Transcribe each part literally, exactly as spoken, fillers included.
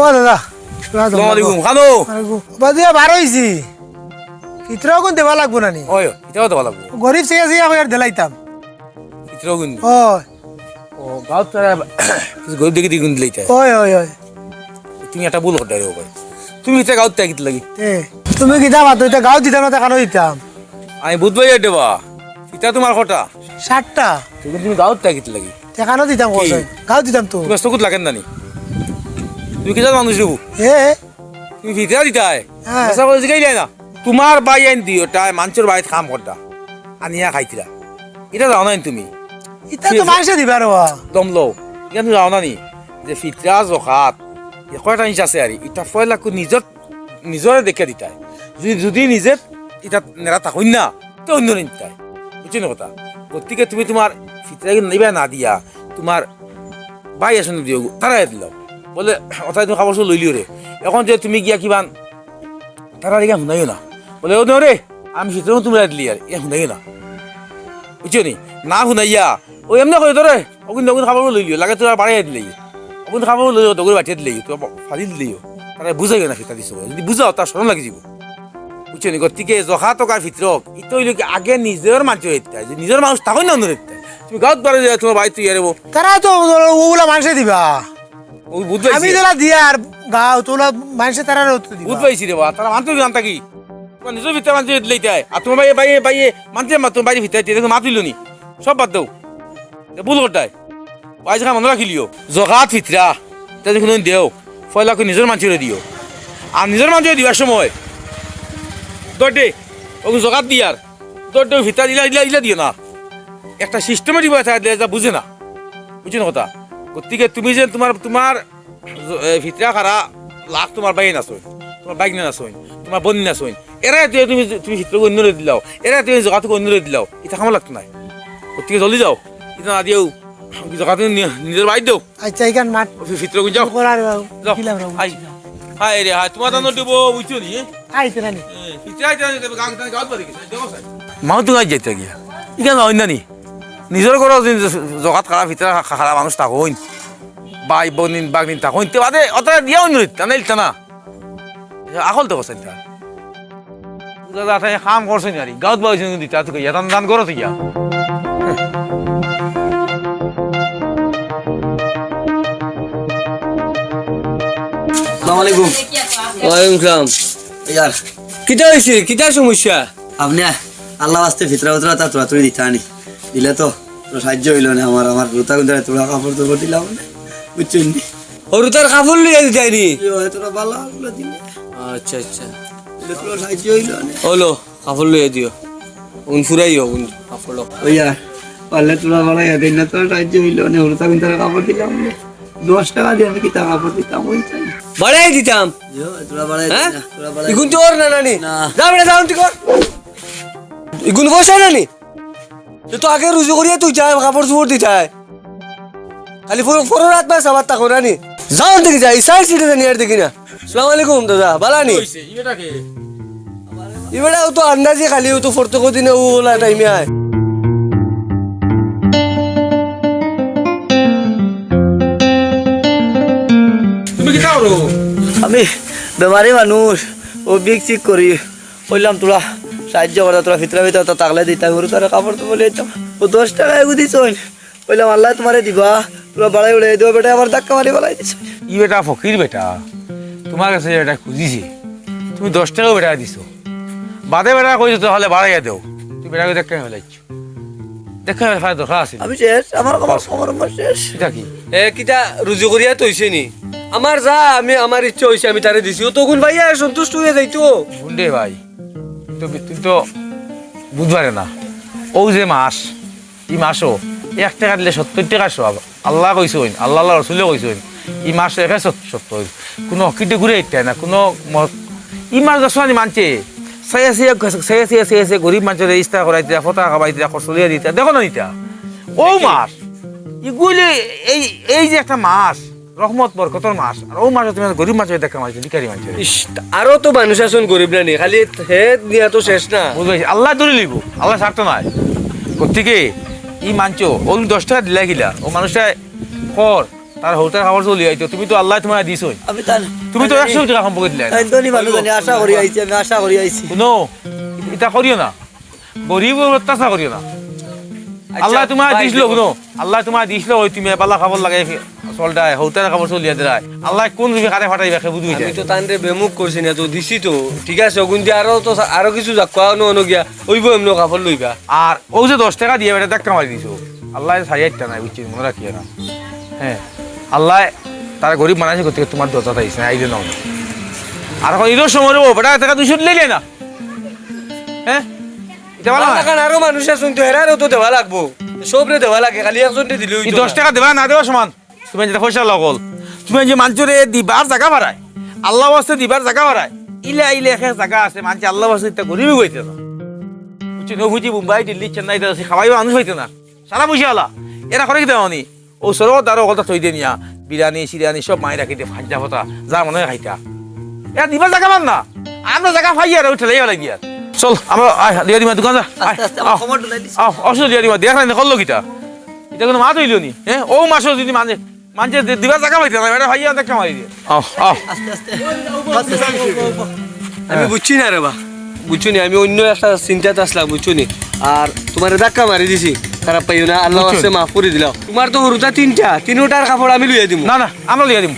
ও দাদা, আসসালামু আলাইকুম। খানো? ওয়ালাইকুম। বাদিয়া বার অইছি। ফিতরা অগুন দেওয়া লাগবো না নি? ওই, ফিতরাও দেওয়া লাগবো। গরিব চাইয়া চাইয়া কই আর দিলাইতাম। ফিতরা অগুন? ওই। ও, গাঁওত তারা কিছু গরিব দেখি দেখি দিলাইতা। ওই, ওই, ওই। তুমি একটা ভুল করতায় রে ভাই। তুমি ইতা গাঁওত তাই কিতা লাগি? এ, তুমি কিতা মাতো, ইতা গাঁওত দিতাম না, তে কানো দিতাম? আমি বুধ ভাই দেবা। ইতা তোমার কথা। সাতটা। তুমি, তুমি গাঁওত তাই কিতা লাগি? তে কানো দিতাম কি? কইছইন? গাঁওত দিতাম তো। তুমি চকুত লাগের না নি? তুমি কিতা মানুষ দেবো? এ? তুমি ফিতরা দিতায়? হ্যাঁ। আশা করে জিগাইলে না। তোমার ভাইয়াইন দিও, তাই মানষর বাড়িত কাম করতা। আনিয়া খাইতরা। ইতা জানো না নি তুমি? ইতা তো মানষে দিবা রে বা। দম লও। ইতা তুমি জানো না নি? যে ফিতরা, জকাত, এ কয়টা জিনিস আছে আর ইতা পয়লা কু নিজর, নিজরে দেখিয়া দিতায়। যদি, যদি নিজে ইতা নেরা থাকইন না, তে অন্যরে দিতায়। বুঝছো নি কথা? গতিকে তুমি তোমার ফিতরা নিবা না দিয়া, তোমার ভাই আছে নি দিও, তারারে দিলাও। বলে, অতায় তুমি কাপড় চোপড় লইলিও রে। এখন যে তুমি গিয়া কিবান তারারে ইখান হুনাইও না। বলে, "ও নে রে, আমি ফিতরা তুমরারে দিলি আর, ইখান হুনাইও না।" বুঝছো নি? না হুনাইয়া, ওই এমনে কই ধরে, অগুন, অগুন কাপড় লইলিও, লাগে তোরা বাড়াইয়া দিলেই। অগুন কাপড় লইলিও, দগুর বাটিয়া দিলেই, তোরা ফালি দিলেই। তারারে বুঝাইও না ফিতরা দিছো। যদি বুঝাও, তার শরম লাগি যাইবো। বুঝছো নি? গতিকে জকাত অউক আর ফিতরা অউক, ইতা অইলো কি আগে নিজর মানষরে দিতায়, যে নিজর মানুষ থাকইন না অন্যরে দিতায়। তুমি গাঁওত বারো যায়, তোমার বাড়িত ইয়ারে বো। তারা তো ওগুলা মানষে দিবা। ওই বুধ ভাই আমি দিছি। যেলা দিয়ার গাঁওত, ওলা মানষে তারারে তো দিবা। বুধ ভাইছি রে বা, তারা মানতে জানতা কি? তোমার নিজর ফিতরা মানষরে দিলাইতায়। আর তোমার ভাইয়ে, ভাইয়ে, ভাইয়ে মানতে মা-, তোমার ভাইরে ফিতরা দিতে, দেখো মা তুইলো নি। সব বাদ দেও। এ ভুল করতায়। ভাই যেখানে মনে রাখিলিও। জকাত ফিতরা, তে যখন দেও, পয়লা করি নিজর মানষরে দিও। আর নিজর মানষরে দিবার সময়, দরডে, ওকে জকাত দিয়ার, দরডে ফিতরা দিলা, দিলা, দিলা দিও না। একটা systematic ভাবে তারা দিলে যা বুঝে না। বুঝছো নি কথা? গতিকে তুমি যে তোমার, তোমার জ-, এ, ফিতরা খারা লাখ তোমার ভাইয়াইন আছইন, তোমার ভাইগ্নাইন আছইন, তোমার বইনাইন আছইন। এরারে তুমি, তুমি ফিতরা অন্যরে দিলাও, এরারে তুমি জকাত অন্যরে দিলাও, ইতা কামো লাগতো নায়। গতিকে জলদি যাও, ইতা না দিয়াও জকাত নি-, নিজর বাড়িত দেও। আচ্ছা, ইখান মাত। ও ফি-, ফিতরা অগুন যাও। করার বাবু, যাও। কিলাম বাবু, আই। যাও। হায় রে হায়, তোমার দানো দিব, বুঝছো নি? আইতে না নি। এ, ফিতরা আইতে না নি, তবে গাঁও, গাঁও বাড়ি গেছে, দেখো স্যার। মাও তো গাঁও যাইতে গিয়া। ইখান অইন না নি? নিজর ঘরো যদি জকাত খারা, ফিতরা খা-, খারা মানুষ থাকইন, ভাই, বইন, ভাগ্নিন থাকইন, তে বাদে অতারে দিয়া অইন রে, তা নাইলে তা না। আকল তো করছেন তা। দাদা, তাই কাম করছেন আর কি। গাঁওত বইছেন কিন্তু তা তো কইয়া, তান দান করো তো ইয়া। আসসালামু আলাইকুম। ওয়ালাইকুম সালাম। ইয়ার। কিতা অইছে? কিতা সমস্যা? আপনে আল্লার ওয়াস্তে ফিতরা উতরা তা তোরা তুই দিতা নি। দিলে তো তোর সাহায্য অইলো নে আমার, আমার হুরুতা গুনতারে তোরা কাপড় চোপড় দিলাম নে। বুঝছইন নি? হুরুতার কাপড় লইয়া দিতায় নি? ই অয় তোরা বালা অগুলা দিলে। আচ্ছা, আচ্ছা। দিলে তোরা সাহায্য অইলো নে। অইলো, কাপড় লইয়া দিও। উন ফুরাইও, উন কাপড় লও। ওইয়া, পারলে তোরা বাড়াইয়া দেইন না, তোরা সাহায্য অইলো নে, হুরুতা গুনতারে কাপড় দিলাম নে। দশ টেকা দিয়া আমি কিতা কাপড় দিতাম, ওই চাই। বাড়াই দিতাম। ইয়ো, তোরা বাড়াই হ্যাঁ? দিন না, তোরা বাড়াই ইগুন তো অর না, নানি। না। যা বেটা, যা, অন্তি কর। ইগুন পয়সা নানি। তে তো আগে রুজি করিয়া তুই যা, কাপড় চোপড় দিতায়। খালি ফর-, ফরর আত মাস আবার তা করা নি। যাও দেখি যাই, সাইড সিটে জানি আর দেখি না। আসসালামু আলাইকুম দাদা, বালা নি? কইছে, ই বেটা কে? ই বেটা ও তো আন্দাজি খালি, ও তো প্রত্যেক দিনে ও ওলা টাইমে আয়। তুমি কিতা করো? আমি বেমারি মানুষ, ও বিক চিক করি। কইলাম তোরা সাহায্য করতা, তোরা ফিতরা ফিতরা তো তাকলে দিতাম, হুরুতারে কাপড় তো বলে দিতাম। ও দশ টেকা এগু দিছইন। কইলাম, "আল্লায় তোমারে দিবা, তোরা বাড়াই উড়াই দিবা, বেটা আমার ধাক্কা মারি বালাই দিছে।" ই বেটা ফকির বেটা, তোমার কাছে বেটা খুজিছে, তুমি দশ টেকাও বেটা দিছো, বাদে বেটা কইছো তো হলে বাড়াইয়া দেও, তুমি বেটা কই ধাক্কা মারি লাইছো, ধাক্কা মারি ফায় দরকার আছে। আমি শেষ, আমার খবর, খবর আমার শেষ। এটা কি? এ, কিতা রুজি করিয়া তো অইছে নি? আমার যা, আমি, আমার ইচ্ছা অইছে, আমি তারে দিছি। ও তো অগুন ভাইয়া সন্তুষ্ট অইয়া যাইতো। হুন রে ভাই, তো বি-, তুই তো বুঝবারে না। ও যে মাস, ই মাসও এক টেকা দিলে সত্তর টেকা সওয়াব। আল্লায় কইছইন, আল্লায়, আল্লার রসুলে কইছইন, ই মাস একে সত-, সত্তর। কুনু হকিতে ঘুরে ইটা না, কুনু ম-, ই মাস দশ মানি মানছে। সাইয়া সাইয়া, সাইয়া সাইয়া, সাইয়া সাইয়া গরিব মানষরে ইস্তা করাইতা, ফতা খাবাইতা, খরচ লইয়া দিতা। দেখো না ইটা। ও মাস। ইগুলি, এই, এই যে একটা মাস, রহমত বরকতর মাস, আর ও মাসে তুমি গরিব মানষরে ধাক্কা মারছো, ভিখারি মানষরে। ইস, আরো তো মানুষ আছইন গরিব নানি, খালি হে নিয়া তো শেষ না। বুঝবায়, আল্লায় ধরি লইবো, আল্লায় ছাড়তো নায়। গতিকে ই মানষো, ও দশ টেকা দিলা কিলা, ও মানুষটায় কর, তার হউতার কাপড় চুল লইয়া আইতো, তুমি তো আল্লায় তুমারে দিছইন। আমি তান-, তুমি তো তান-, একশো টেকা কম পকেট লইয়া আইছো। তান ধনী মানুষ জানি, আশা করি আইছি, আমি আশা করি আইছি। হুনো, ইতা করিও না, গরিবর অত্যাচার করিও না। আচ্ছা, আল্লায় তুমারে ভাই, দিছলো, দেখো। হুনো, আল্লায় তুমারে দিছলো, ওই তুমি বালা কাপড় লাগাই চলরায়, হউতার কাপড় চুল লইয়া দিরায়। আল্লায় কুন রুপে কারে ফাটাইবা, কে বুঝবো আমি ইটা। তো তানরে বেমুখ করছি না, তো দিছি তো, ঠিক আছে, অগুন দি আরো তো, আরো কিছু যাউক্কা, অনো অনো গিয়া, অইবো এমনে কাপড় লইবা। আর অউ যে দশ টেকা দিয়া বেটা ধাক্কা মারি দিছো, আল্লায় ছাড়ি দিতা নায়, বুঝছো, মনো রাখিও না। হ্যাঁ, আল্লায় তারা গরিব মানুষ করতে তুমার দরজা থাইছে না, আইলে নাও না। আর অখন ইদর সময় রে, ও বেটা, টেকা দুইশো লইলে না। হ্যাঁ, ইটা বালা না। লাখান আরো মানুষ আছইন তো, এরারেও তো দেওয়া লাগবো, সবরে দেওয়া লাগে, খালি একজনরে দিলে অইতো না। দশ টেকা দেওয়া না দেওয়া সমান। তুমি যেটা পয়সা লগল, তুমি যে মানষরে দিবার জাগা বাড়ায়, আল্লার ওয়াস্তে দিবার জাগা বাড়ায়, ইলা ইলা এক এক জাগা আছে, মানষে আল্লার ওয়াস্তে ইতা গরিবও অইতে না। বুঝছো? নৌ ফুজি বোম্বাই, দিল্লি, চেন্নাই, ইতা আছে, খাওয়াইবা মানুষ অইতে না। সারা পয়সা আলা। এরা করে কিতা জানো নি? অউ সড়কর ধারো অকলতা থই দে নিয়া, বিরিয়ানি, সিরিয়ানি সব মাই রাখি দে, ফাঞ্জা ফতা, যা মনে অয় খাইতা। এরা দিবার জাগা পার না। আমরা জাগা পাইয়ার, অউ ঠেলাই ফালাই দিয়ার। চল, আমরা, আয়, দিয়া দিমা দোকান যা। আয়, আস্তে আস্তে, আমার আও। খবর ডুলাই দিছি। আও, অসুবিধা দিয়া দিমা, দেখ না, করলো কিতা? ইটা কুনু মাত অইলো নি? হ্যাঁ? অউ মাসে যদি মানে মানষে দি-, দিবার জাগা পাইতা না, বেটা ভাইয়া ধাক্কা মারি দিয়া। আও, আও। আস্তে আস্তে। আস্তে আস্তে। আমি বুঝছি না রে বা, বুঝছো নি, আমি অইন্য একটা চিন্তাত আছলাম, বুঝছো নি? আর তুমারে ধাক্কা মারি দিছি, খারাপ পাইও না, আল্লার ওয়াস্তে মাফ করি দিলাও। তুমার তো হুরুতা তিনটা, তিনোটার কাপড় আমি লইয়া দিমু। না, না, আমরা লইয়া দিমু।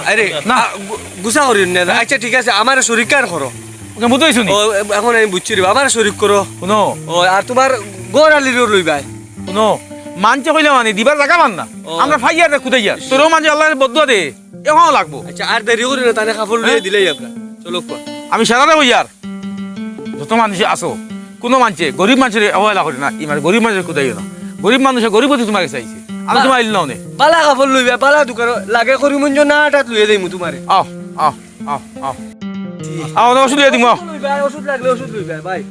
আরে, না। আ, গু-, গুসা করিও না। আচ্ছা, ঠিক আছে, আমারে শরিক করো। ওকে, বুঝছো নি? ও, এখন আমি বুঝছি রে বা, আমারে শরিক করো। হুনো। ও, আর তুমার ঘর আলিরও লইবায়। হুনো, মানষে কইলে মানি, দিবার জাগা পার না। ও। আমরা পাইয়ার রে কুদাইয়ার। তোরও মানষে আল্লায় বদদোয়া দে, এখনো লাগবো। আচ্ছা, আর দেরি করি না, তানে কাপড় লইয়া দিলাই আমরা। চলো, কোয়া। আমি সারারে কইয়ার, যত মানষে আছো, কুনু মানষে, গরিব মানষরে অবহেলা করি না, ইমান গরিব মানষরে কুদাইও না। গরিব মানষে গরিব অইতে তুমার গেছে আইছে। আমি তুমার ইল্লাও নে। বালা কাপড় লইবা, বালা দোকান লাগে করিমগঞ্জ না আটাত লইয়া যাইমু তুমারে। আও, আও, আও, আও। আও, না, ওষুধ লইয়া দিমু, আও। ওষুধ লইবা, ওষুধ লাগলে ওষুধ লইবা, ভাই।